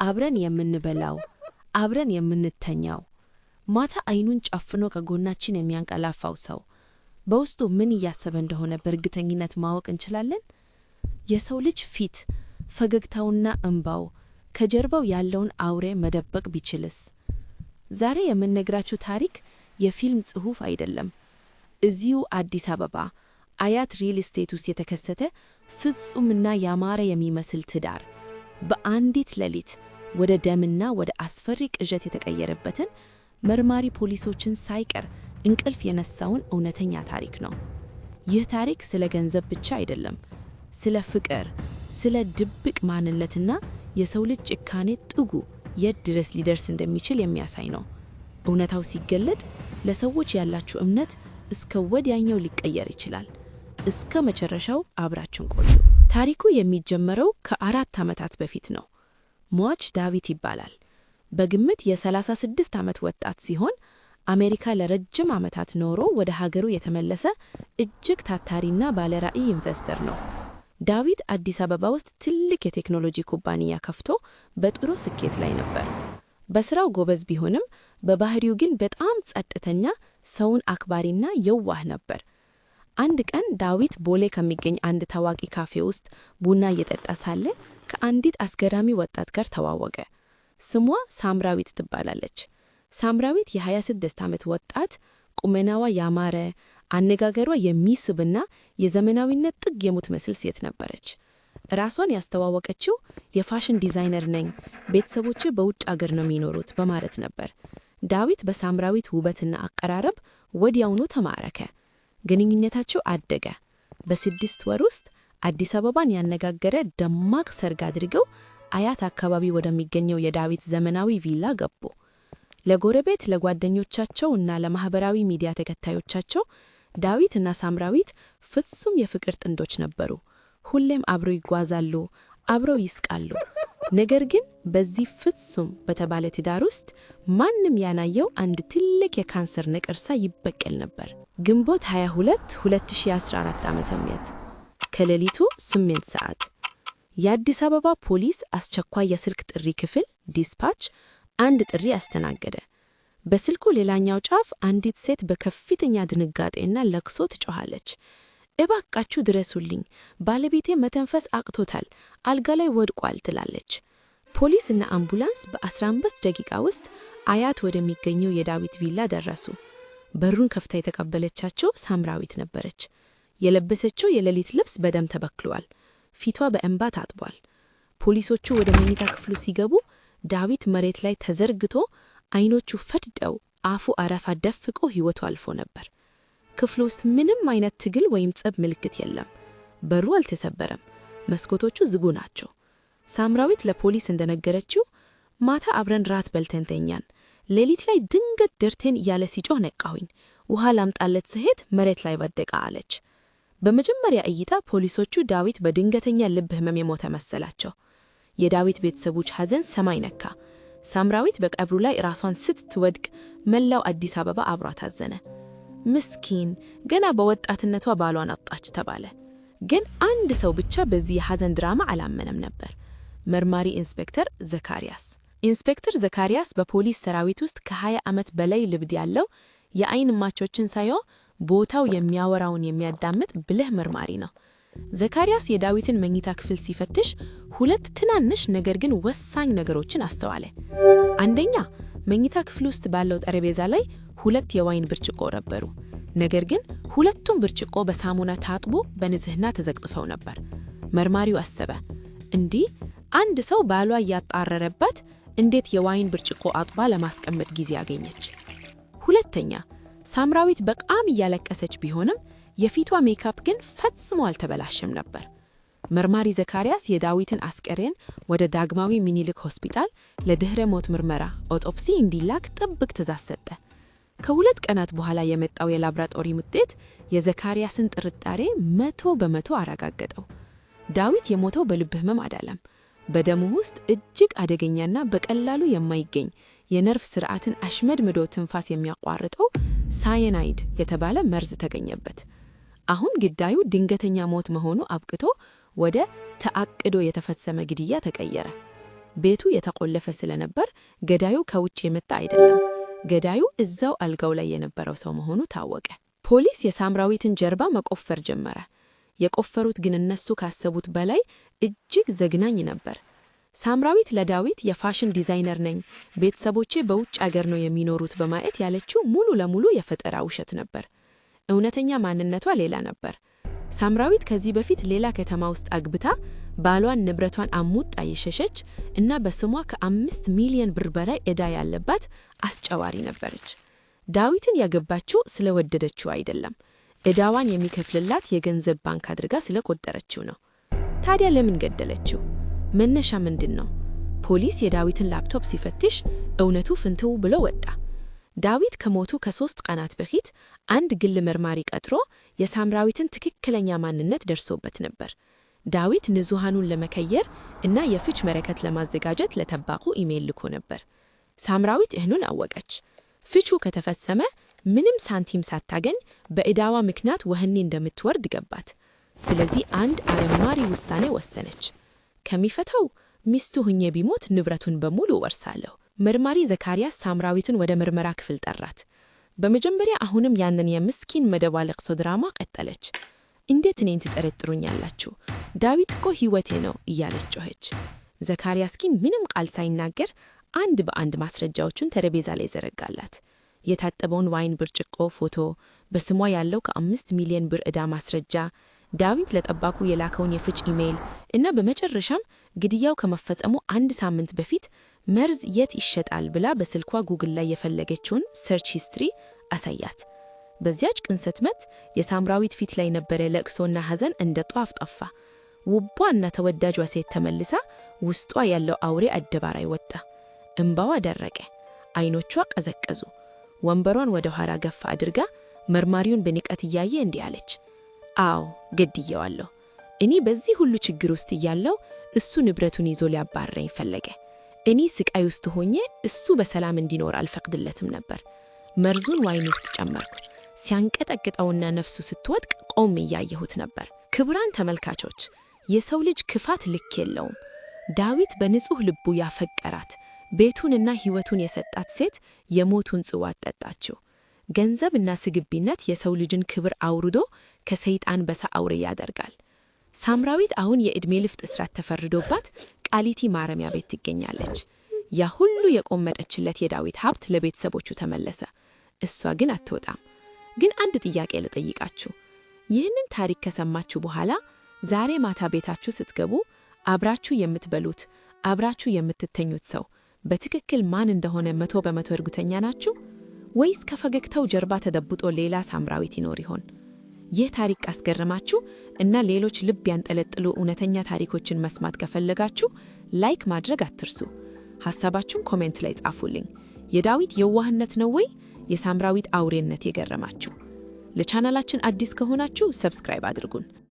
አብረን የምንበላው፣ አብረን የምንተኛው፣ ማታ አይኑን ጨፍኖ ከጎናችን የሚያንቀላፋው ሰው በውስጡ ምን እያሰበ እንደሆነ በእርግጠኝነት ማወቅ እንችላለን? የሰው ልጅ ፊት፣ ፈገግታውና እንባው ከጀርባው ያለውን አውሬ መደበቅ ቢችልስ? ዛሬ የምነግራችሁ ታሪክ የፊልም ጽሑፍ አይደለም። እዚሁ አዲስ አበባ አያት ሪል ስቴት ውስጥ የተከሰተ ፍጹምና ያማረ የሚመስል ትዳር በአንዲት ሌሊት ወደ ደምና ወደ አስፈሪ ቅዠት የተቀየረበትን፣ መርማሪ ፖሊሶችን ሳይቀር እንቅልፍ የነሳውን እውነተኛ ታሪክ ነው። ይህ ታሪክ ስለ ገንዘብ ብቻ አይደለም። ስለ ፍቅር፣ ስለ ድብቅ ማንነትና የሰው ልጅ ጭካኔ ጥጉ የት ድረስ ሊደርስ እንደሚችል የሚያሳይ ነው። እውነታው ሲገለጥ ለሰዎች ያላችሁ እምነት እስከ ወዲያኛው ሊቀየር ይችላል። እስከ መጨረሻው አብራችሁን ቆዩ። ታሪኩ የሚጀመረው ከ4 ዓመታት በፊት ነው። ሟች ዳዊት ይባላል። በግምት የ36 ዓመት ወጣት ሲሆን አሜሪካ ለረጅም ዓመታት ኖሮ ወደ ሀገሩ የተመለሰ እጅግ ታታሪና ባለራዕይ investor ነው። ዳዊት አዲስ አበባ ውስጥ ትልቅ የቴክኖሎጂ ኩባንያ ከፍቶ በጥሩ ስኬት ላይ ነበር። በስራው ጎበዝ ቢሆንም በባህሪው ግን በጣም ጸጥተኛ፣ ሰውን አክባሪና የዋህ ነበር። አንድ ቀን ዳዊት ቦሌ ከሚገኝ አንድ ታዋቂ ካፌ ውስጥ ቡና እየጠጣ ሳለ ከአንዲት አስገራሚ ወጣት ጋር ተዋወቀ። ስሟ ሳምራዊት ትባላለች። ሳምራዊት የ26 ዓመት ወጣት፣ ቁመናዋ ያማረ፣ አነጋገሯ የሚስብና የዘመናዊነት ጥግ የምትመስል ሴት ነበረች። ራሷን ያስተዋወቀችው "የ fashion designer ነኝ፣ ቤተሰቦቼ በውጭ አገር ነው የሚኖሩት" በማለት ነበር። ዳዊት በሳምራዊት ውበትና አቀራረብ ወዲያውኑ ተማረከ። ግንኙነታቸው አደገ። በ6 ወር ውስጥ አዲስ አበባን ያነጋገረ ደማቅ ሰርግ አድርገው አያት አካባቢ ወደሚገኘው የዳዊት ዘመናዊ ቪላ ገቡ። ለጎረቤት፣ ለጓደኞቻቸው እና ለማህበራዊ ሚዲያ ተከታዮቻቸው ዳዊት እና ሳምራዊት ፍጹም የፍቅር ጥንዶች ነበሩ። ሁሌም አብረው ይጓዛሉ፣ አብረው ይስቃሉ። ነገር ግን በዚህ ፍጹም በተባለ ትዳር ውስጥ ማንም ያላየው አንድ ትልቅ የካንሰር ነቀርሳ ይበቅል ነበር። ግንቦት 22 2014 ዓ.ም፣ ከሌሊቱ 8 ሰዓት፣ የአዲስ አበባ ፖሊስ አስቸኳይ የስልክ ጥሪ ክፍል dispatch አንድ ጥሪ አስተናገደ። በስልኩ ሌላኛው ጫፍ አንዲት ሴት በከፍተኛ ድንጋጤና ለቅሶ ትጮኻለች። "እባካችሁ ድረሱልኝ፣ ባለቤቴ መተንፈስ አቅቶታል፣ አልጋ ላይ ወድቋል" ትላለች። ፖሊስ እና አምቡላንስ በ15 ደቂቃ ውስጥ አያት ወደሚገኘው የዳዊት ቪላ ደረሱ። በሩን ከፍታ የተቀበለቻቸው ሳምራዊት ነበረች። የለበሰችው የሌሊት ልብስ በደም ተበክሏል። ፊቷ በእንባ ታጥቧል። ፖሊሶቹ ወደ መኝታ ክፍሉ ሲገቡ ዳዊት መሬት ላይ ተዘርግቶ፣ አይኖቹ ፈጥጠው፣ አፉ አረፋ ደፍቆ ሕይወቱ አልፎ ነበር። ክፍሉ ውስጥ ምንም አይነት ትግል ወይም ጸብ ምልክት የለም። በሩ አልተሰበረም። መስኮቶቹ ዝግ ናቸው። ሳምራዊት ለፖሊስ እንደነገረችው፣ "ማታ አብረን ራት በልተን ተኛን። ሌሊት ላይ ድንገት ደረቴን እያለ ሲጮህ ነቃሁኝ። ውሃ ላምጣለት ስሄድ መሬት ላይ ወደቀ" አለች። በመጀመሪያ እይታ ፖሊሶቹ ዳዊት በድንገተኛ ልብ ህመም የሞተ መሰላቸው። የዳዊት ቤተሰቦች ሐዘን ሰማይ ነካ። ሳምራዊት በቀብሩ ላይ ራሷን ስትወድቅ መላው አዲስ አበባ አብሯት አዘነ። "ምስኪን፣ ገና በወጣትነቷ ባሏን አጣች" ተባለ። ግን አንድ ሰው ብቻ በዚህ የሐዘን ድራማ አላመነም ነበር። መርማሪ ኢንስፔክተር ዘካርያስ። ኢንስፔክተር ዘካርያስ በፖሊስ ሰራዊት ውስጥ ከ20 ዓመት በላይ ልምድ ያለው፣ የአይን እማቾችን ሳይሆን ቦታው የሚያወራውን የሚያዳምጥ ብልህ መርማሪ ነው። ዘካርያስ የዳዊትን መኝታ ክፍል ሲፈትሽ ሁለት ትናንሽ ነገር ግን ወሳኝ ነገሮችን አስተዋለ። አንደኛ፣ መኝታ ክፍል ውስጥ ባለው ጠረጴዛ ላይ ሁለት የዋይን ብርጭቆ ነበሩ። ነገር ግን ሁለቱም ብርጭቆ በሳሙና ታጥቦ በንጽህና ተዘቅዝፈው ነበር። መርማሪው አሰበ፣ እንዲህ አንድ ሰው ባሏ እያጣረረባት እንዴት የዋይን ብርጭቆ አጥባ ለማስቀመጥ ጊዜ አገኘች? ሁለተኛ፣ ሳምራዊት በጣም እያለቀሰች ቢሆንም የፊቷ ሜካፕ ግን ፈጽሞ አልተበላሸም ነበር። መርማሪ ዘካርያስ የዳዊትን አስከሬን ወደ ዳግማዊ ምኒልክ ሆስፒታል ለድህረ ሞት ምርመራ autopsy እንዲላክ ጥብቅ ትዕዛዝ ሰጠ። ከ2 ቀናት በኋላ የመጣው የላብራቶሪ ውጤት የዘካርያስን ጥርጣሬ 100% አረጋገጠው። ዳዊት የሞተው በልብ ህመም አይደለም። በደሙ ውስጥ እጅግ አደገኛና በቀላሉ የማይገኝ፣ የነርቭ ስርዓትን አሽመድምዶ ትንፋስ የሚያቋርጠው cyanide የተባለ መርዝ ተገኘበት። አሁን ጉዳዩ ድንገተኛ ሞት መሆኑ አብቅቶ ወደ ታቅዶ የተፈጸመ ግድያ ተቀየረ። ቤቱ የተቆለፈ ስለነበር ገዳዩ ከውጭ የመጣ አይደለም። ገዳዩ እዛው አልጋው ላይ የነበረው ሰው መሆኑ ታወቀ። ፖሊስ የሳምራዊትን ጀርባ መቆፈር ጀመረ። የቆፈሩት ግን እነሱ ካሰቡት በላይ እጅግ ዘግናኝ ነበር። ሳምራዊት ለዳዊት የ fashion designer ነኝ፣ ቤተሰቦቼ በውጭ አገር ነው የሚኖሩት በማለት ያለችው ሙሉ ለሙሉ የፈጠራ ውሸት ነበር። እውነተኛ ማንነቷ ሌላ ነበር። ሳምራዊት ከዚህ በፊት ሌላ ከተማ ውስጥ አግብታ ባሏን ንብረቷን አሙጣ የሸሸች እና በስሟ ከ5 ሚሊዮን ብር በላይ ዕዳ ያለባት አስጨዋሪ ነበረች። ዳዊትን ያገባችው ስለወደደችው አይደለም፣ ዕዳዋን የሚከፍልላት የገንዘብ ባንክ አድርጋ ስለቆጠረችው ነው። ታዲያ ለምን ገደለችው? መነሻ ምንድን ነው? ፖሊስ የዳዊትን ላፕቶፕ ሲፈትሽ እውነቱ ፍንትው ብሎ ወጣ። ዳዊት ከሞቱ ከ3 ቀናት በፊት አንድ ግል መርማሪ ቀጥሮ የሳምራዊትን ትክክለኛ ማንነት ደርሶበት ነበር። ዳዊት ንጹሐኑን ለመከየር እና የፍች ወረቀት ለማዘጋጀት ለጠበቃው ኢሜይል ልኮ ነበር። ሳምራዊት ይህንን አወቀች። ፍቹ ከተፈጸመ ምንም ሳንቲም ሳታገኝ በዕዳዋ ምክንያት ወህኒ እንደምትወርድ ገባት። ስለዚህ አንድ አረመኔያዊ ውሳኔ ወሰነች። ከሚፈታው ሚስቱ ሁኜ ብሞት ንብረቱን በሙሉ እወርሳለሁ። መርማሪ ዘካርያስ ሳምራዊትን ወደ ምርመራ ክፍል ጠራት። በመጀመሪያ አሁንም ያንን የምስኪን መደቧ ለቅሶ ድራማ ቀጠለች። "እንዴት እኔን ትጠረጥሩኛላችሁ? ዳዊት እኮ ሕይወቴ ነው" እያለች ጮኸች። ዘካርያስ ግን ምንም ቃል ሳይናገር አንድ በአንድ ማስረጃዎቹን ጠረጴዛ ላይ ዘረጋላት። የታጠበውን wine ብርጭቆ ፎቶ፣ በስሟ ያለው ከ5 ሚሊዮን ብር ዕዳ ማስረጃ፣ ዳዊት ለጠበቃው የላከውን የፍች ኢሜይል እና በመጨረሻም ግድያው ከመፈጸሙ አንድ ሳምንት በፊት መርዝ የት ይሸጣል ብላ በስልኳ ጉግል ላይ የፈለገችውን search history አሳያት። በዚያች ቅጽበት የሳምራዊት ፊት ላይ የነበረ ለቅሶና ሐዘን እንደ ጧፍ ጠፋ። ውቧ እና ተወዳጇ ሴት ተመልሳ ውስጧ ያለው አውሬ አደባባይ ወጣ። እምባዋ ደረቀ፣ አይኖቿ ቀዘቀዙ። ወንበሯን ወደ ኋላ ገፋ አድርጋ መርማሪውን በንቀት እያየ እንዲህ አለች። "አዎ፣ ገድየዋለሁ። እኔ በዚህ ሁሉ ችግር ውስጥ እያለሁ እሱ ንብረቱን ይዞ ሊያባርረኝ ፈለገ። እኔ ስቃይ ውስጥ ሆኜ እሱ በሰላም እንዲኖር አልፈቅድለትም ነበር። መርዙን wine ውስጥ ጨመርኩ። ሲያንቀጠቅጠውና ነፍሱ ስትወድቅ ቆሜ እያየሁት ነበር።" ክቡራን ተመልካቾች፣ የሰው ልጅ ክፋት ልክ የለውም። ዳዊት በንጹሕ ልቡ ያፈቀራት፣ ቤቱንና ሕይወቱን የሰጣት ሴት የሞቱን ጽዋ ጠጣችው። ገንዘብና ስግብግብነት የሰው ልጅን ክብር አውርዶ ከሰይጣን በሳ አውሬ ያደርጋል። ሳምራዊት አሁን የዕድሜ ልክ እስራት ተፈርዶባት ቃሊቲ ማረሚያ ቤት ትገኛለች። ያ ሁሉ የቆመጠችለት የዳዊት ሀብት ለቤተሰቦቹ ተመለሰ። እሷ ግን አትወጣም። ግን አንድ ጥያቄ ልጠይቃችሁ። ይህንን ታሪክ ከሰማችሁ በኋላ ዛሬ ማታ ቤታችሁ ስትገቡ አብራችሁ የምትበሉት፣ አብራችሁ የምትተኙት ሰው በትክክል ማን እንደሆነ 100% እርግጠኛ ናችሁ? ወይስ ከፈገግታው ጀርባ ተደብቆ ሌላ ሳምራዊት ይኖር ይሆን? ይህ ታሪክ ካስገረማችሁ እና ሌሎች ልብ ያንጠለጥሉ እውነተኛ ታሪኮችን መስማት ከፈለጋችሁ like ማድረግ አትርሱ። ሐሳባችሁን comment ላይ ጻፉልኝ። የዳዊት የዋህነት ነው ወይ የሳምራዊት አውሬነት የገረማችሁ? ለቻናላችን አዲስ ከሆናችሁ subscribe አድርጉን።